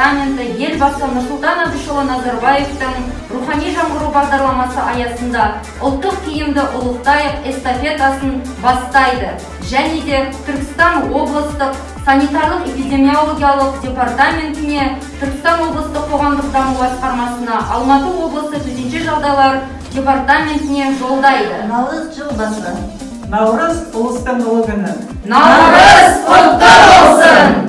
департаменті Елбасы Нұрсұлтан Әбішұлы Назарбаевтың «Рухани жаңғыру» бағдарламасы аясында «Ұлттық киімді ұлықтайық» эстафетасын бастайды және де Түркістан облыстық санитарлық эпидемиологиялық департаментіне, Түркістан облыстық қоғамдық даму басқармасына, Алматы облысы төтенше жағдайлар департаментіне жолдайды. Наурыз — жыл басы. Наурыз — ұлыстың ұлы күні. Наурыз құтты болсын!